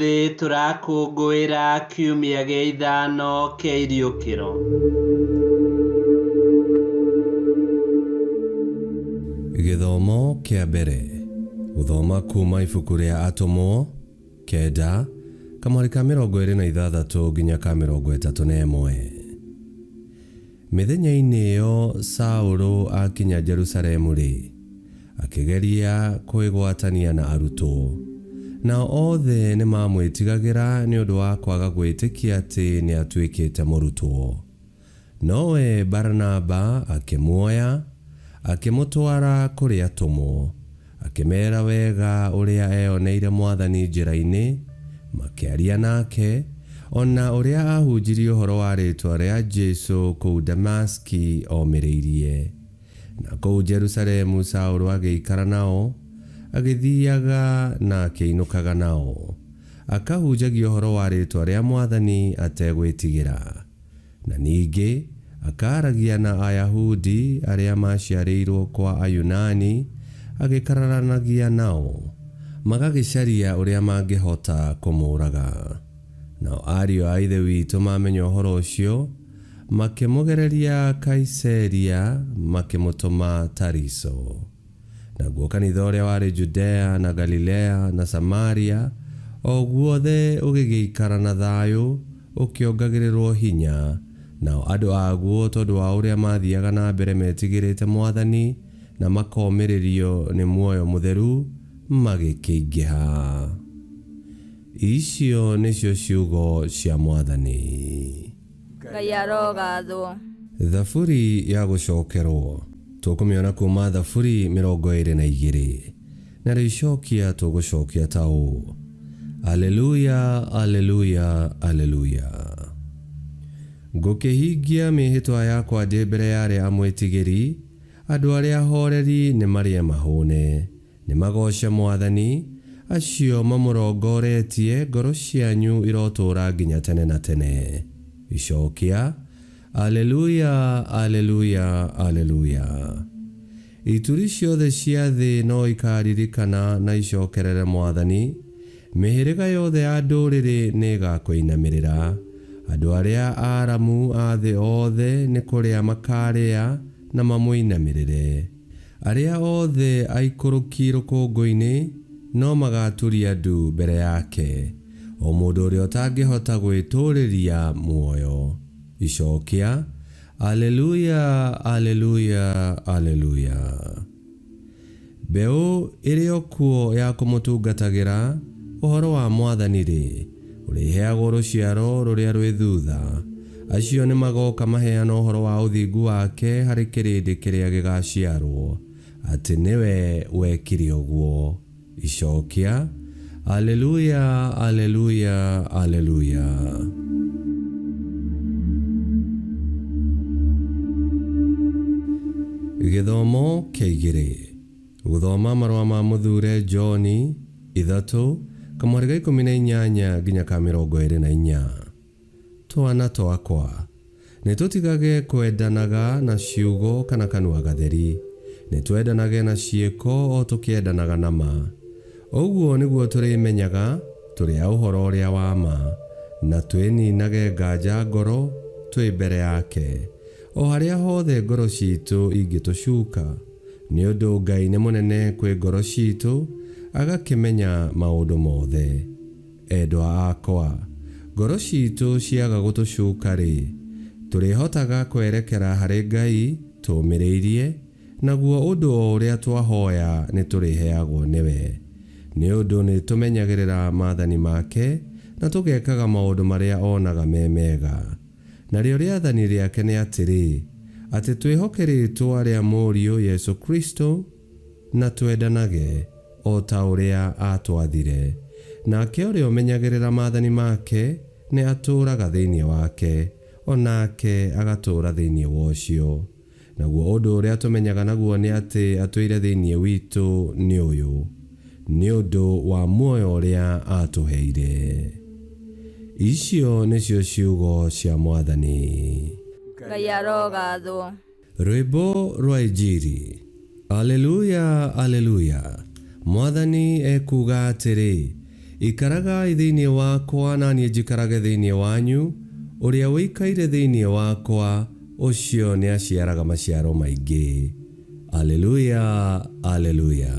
Ũmũthĩ tũrakũngũĩra kiumia gĩa ithano kĩa iriũkĩro. Gĩthomo kĩa mbere gũthoma kuma ibuku rĩa Atũmwo 9 kamwari ka 26 nginya ka 31. Mĩthenya-inĩ ĩyo Saũlũ aakinya Jerusalemu-rĩ, akĩgeria kwĩgwatania na arutwo. Nao othe nĩmamwĩtigagĩra nĩ ũndũ wa kwaga gwĩtĩkia atĩ nĩatuĩkĩte mũrutwo. Nowe Baranaba akĩmuoya, akĩmũtwara kũrĩ atũmwo, akĩmeera wega ũrĩa eeoneire Mwathani njĩra-inĩ makĩaria nake, o na ũrĩa aahunjirie ũhoro wa rĩĩtwa rĩa Jesu kũu Dameski omĩrĩirie. Na kũu Jerusalemu Saũlũ agĩikara nao, agĩthiaga na akĩinũkaga nao, akahunjagia ũhoro wa rĩĩtwa rĩa Mwathani ategwĩtigĩra. Na ningĩ akaaragia na Ayahudi arĩa maaciarĩirũo kwa Ayunani, agĩkararanagia nao, magagĩcaria ũrĩa mangĩhota kũmũũraga. Nao ariũ a Ithe witũ maamenya ũhoro ũcio, makĩmũgereria Kaiseria, makĩmũtũma Tariso. Naguo kanitha ũrĩa warĩ Judea na Galilea na Samaria o guothe ũgĩgĩikara na thayũ, ũkĩongagĩrĩrũo hinya, nao andũ aguo tondũ wa ũrĩa maathiaga na mbere metigĩrĩte Mwathani na makomĩrĩrio nĩ muoyo mũtheru, magĩkĩingĩha. Icio nĩcio ciugo cia Mwathani. Ngai arogathwo. Thaburi ya gũcokerwo tũkũmĩona kuma Thaburi 22, narĩo icokia tũgũcokia ta ũũ: Aleluya, aleluya, aleluya. Ngũkĩhingia mĩĩhĩtwa yakwa ndĩ mbere ya arĩa amwĩtigĩri, andũ arĩa ahoreri nĩ marĩe mahũne. Nĩmagooce Mwathani, acio mamũrongoretie, ngoro cianyu irotũũra nginya tene na tene. Icokia, Aleluya, Aleluya, Aleluya. Ituri ciothe cia thĩ no ikaaririkana na icokerere Mwathani, mĩhĩrĩga yothe ya ndũrĩrĩ nĩĩgakũinamĩrĩra. Andũ arĩa aaramu a thĩ othe nĩ kũrĩa makaarĩa na mamũinamĩrĩre. Arĩa othe aikũrũki rũkũngũ-inĩ no magaaturia ndu mbere yake, o mũndũ ũrĩa ũtangĩhota gwĩtũũrĩria muoyo. Icokia, Aleluya, Aleluya, Aleluya. Mbeũ ĩrĩ o kuo ya kũmũtungatagĩra, ũhoro wa Mwathani-rĩ, ũrĩheagwo rũciaro rũrĩa rwĩ thutha. Acio nĩmagoka maheane ũhoro wa ũthingu wake harĩ kĩrĩndĩ kĩrĩa gĩgaciarũo, atĩ nĩwe wekire ũguo. Icokia, Aleluya, Aleluya, Aleluya. Gĩthomo kĩa igĩrĩ. Gũthoma marũa ma mũthure John 3, kamweri ga 18 nginya ka 24. Twana twakwa, nĩtũtigage kwendanaga na ciugo kana kanua gatheri, nĩtwendanage na ciĩko o tũkĩendanaga na ma. Ũguo nĩguo tũrĩmenyaga tũrĩ a ũhoro ũrĩa wa ma, na twĩninage nganja ngoro twĩ mbere yake, o harĩa hothe ngoro ciitũ ingĩtũcuka, nĩ ũndũ Ngai nĩ mũnene kwĩ ngoro ciitũ, agakĩmenya maũndũ mothe. Endwa akwa, ngoro ciitũ ciaga gũtũcuka-rĩ, tũrĩhotaga kwerekera harĩ Ngai tũũmĩrĩirie, naguo ũndũ o ũrĩa twahoya nĩtũrĩheagwo nĩwe. Nĩ ũndũ nĩtũmenyagĩrĩra maathani make, na tũgekaga maũndũ marĩa onaga me mega. Narĩo rĩathani rĩake nĩ atĩrĩ, atĩ twĩhoke rĩĩtwa rĩa Mũriũ Yesũ Kristo, na twendanage, o ta ũrĩa aatwathire. Nake ũrĩa ũmenyagĩrĩra maathani make nĩ atũũraga thĩinĩ wake, o nake agatũũra thĩinĩ wa ũcio. Naguo ũndũ ũrĩa tũmenyaga naguo nĩ atĩ atũire thĩinĩ witũ nĩ ũyũ, nĩ ũndũ wa muoyo ũrĩa aatũheire. Icio nĩcio ciugo cia Mwathani. Ngai arogathwo. Rwĩmbo rwa Injiri. Aleluya, Aleluya. Mwathani ekuuga atĩrĩ, Ikaragai thĩinĩ wakwa na niĩ njikarage thĩinĩ wanyu. Ũrĩa ũikaire thĩinĩ wakwa, ũcio nĩaciaraga maciaro maingĩ. Aleluya, aleluya.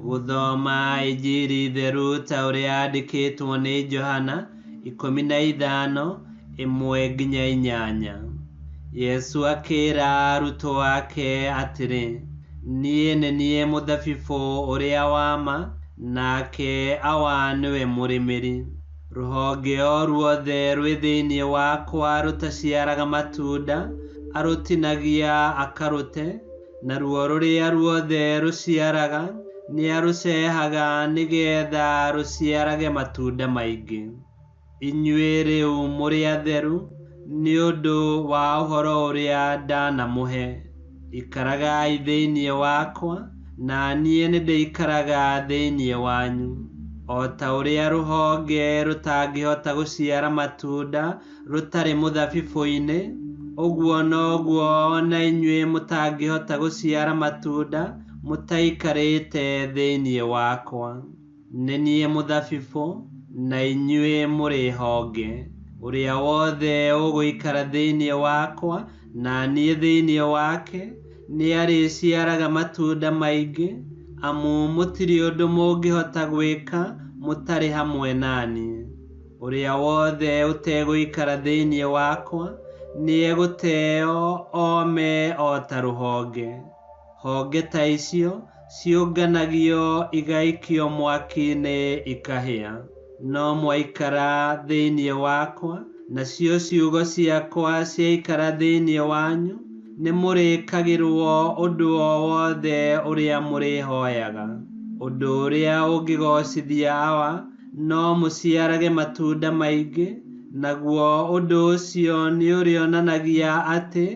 Gũthoma Injiri theru ta ũrĩa yandĩkĩtwo nĩ Johana 15:1-8. Yesu akĩra arutwo ake atĩrĩ, Niĩ nĩ niĩ mũthabibũ ũrĩa wa ma, nake Awa nĩwe mũrĩmĩri. Rũhonge o ruothe rwĩ thĩinĩ wakwa rũtaciaraga matunda, arũtinagia akarũte, naruo rũrĩa ruothe rũciaraga, nĩarũcehaga nĩgeetha rũciarage matunda maingĩ. Inyuĩ rĩu mũrĩ atheru nĩ ũndũ wa ũhoro ũrĩa ndanamũhe. Ikaragai thĩinĩ wakwa, na niĩ nĩndĩikaraga thĩinĩ wanyu. O ta ũrĩa rũhonge rũtangĩhota gũciara matunda rũtarĩ mũthabibũ-inĩ, ũguo noguo o na inyuĩ mũtangĩhota gũciara matunda mũtaikarĩte thĩinĩ wakwa. Nĩ niĩ mũthabibũ, na inyuĩ mũrĩ honge. Ũrĩa wothe ũgũikara thĩinĩ wakwa na niĩ thĩinĩ wake, nĩarĩciaraga matunda maingĩ, amu mũtirĩ ũndũ mũngĩhota gwĩka mũtarĩ hamwe na niĩ. Ũrĩa wothe ũtegũikara thĩinĩ wakwa nĩegũteo ome o ta rũhonge. Honge ta icio ciũnganagio igaikio mwaki-inĩ ikahĩa. No mwaikara thĩinĩ wakwa, nacio ciugo ciakwa ciaikara thĩinĩ wanyu, nĩmũrĩkagĩrwo ũndũ o wothe ũrĩa mũrĩhooyaga. Ũndũ ũrĩa ũngĩgoocithia Awa no mũciarage matunda maingĩ, naguo ũndũ ũcio nĩũrĩonanagia atĩ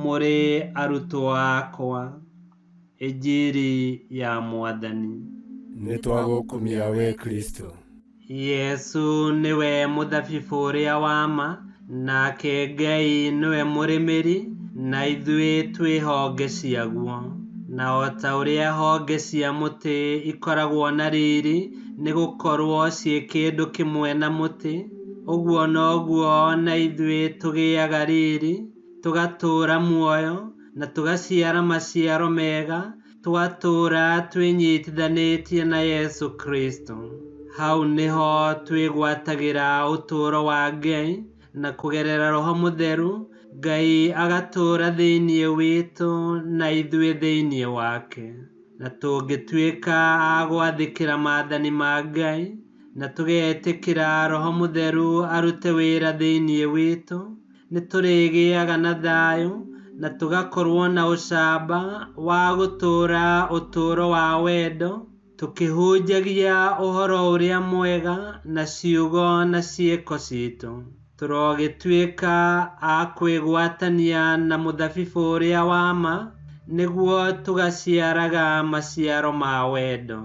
mũrĩ arutwo akwa. Injiri ya Mwathani. Nĩtwagũkumia we Kristo. Yesu nĩwe mũthabibũ ũrĩa wa ma, nake Ngai nĩwe mũrĩmĩri, na ithuĩ twĩ honge ciaguo. Na o ta ũrĩa honge cia mũtĩ ikoragwo na riri nĩgũkorwo ciĩ kĩndũ kĩmwe na mũtĩ, ũguo noguo o na ithuĩ tũgĩaga riri, tũgatũũra muoyo, na tũgaciara maciaro mega, twatũũra twĩnyitithanĩtie na Yesu Kristo. Hau nĩho twĩgwatagĩra ũtũũro wa Ngai, na kũgerera Roho Mũtheru, Ngai agatũũra thĩinĩ witũ na ithuĩ thĩinĩ wake. Na tũngĩtuĩka a gwathĩkĩra maathani ma Ngai, na tũgetĩkĩra Roho Mũtheru arute wĩra thĩinĩ witũ, nĩtũrĩgĩaga na thayũ na tũgakorwo na ũcamba wa gũtũũra ũtũũro wa wendo, tũkĩhunjagia ũhoro ũrĩa mwega na ciugo na ciĩko citũ. Tũrogĩtuĩka a kwĩgwatania na mũthabibũ ũrĩa wa ma, nĩguo tũgaciaraga maciaro ma wendo.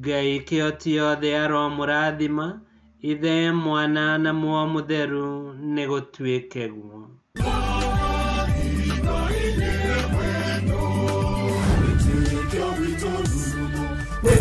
Ngai kĩhoti yothe aromũrathima, Ithe, Mwana na Muoyo Mũtheru, nĩgũtuĩke guo.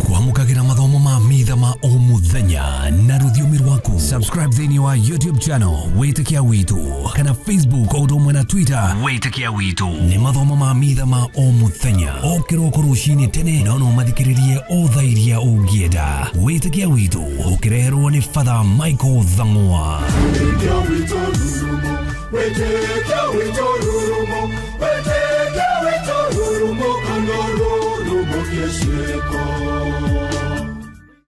Kwamũkagĩra mathomo ma mitha ma o mũthenya na rũthiomi rwaku. Subscribe thĩinĩ wa YouTube channel Wĩtĩkia Witũ kana Facebook o ũndũ ũmwe na Twitter Wĩtĩkia Witũ. Nĩ mathomo ma mitha ma o mũthenya o kĩroko rũcinĩ tene, no no mathikĩrĩrie o thaa iria ũngĩenda. Wĩtĩkia Witũ ũkĩreherwo nĩ Father Michael Thang'wa. Wĩtĩkia witũ rurumo, wĩtĩkia witũ rurumo, wĩtĩkia witũ rurumo, kana rurumo kĩciĩko.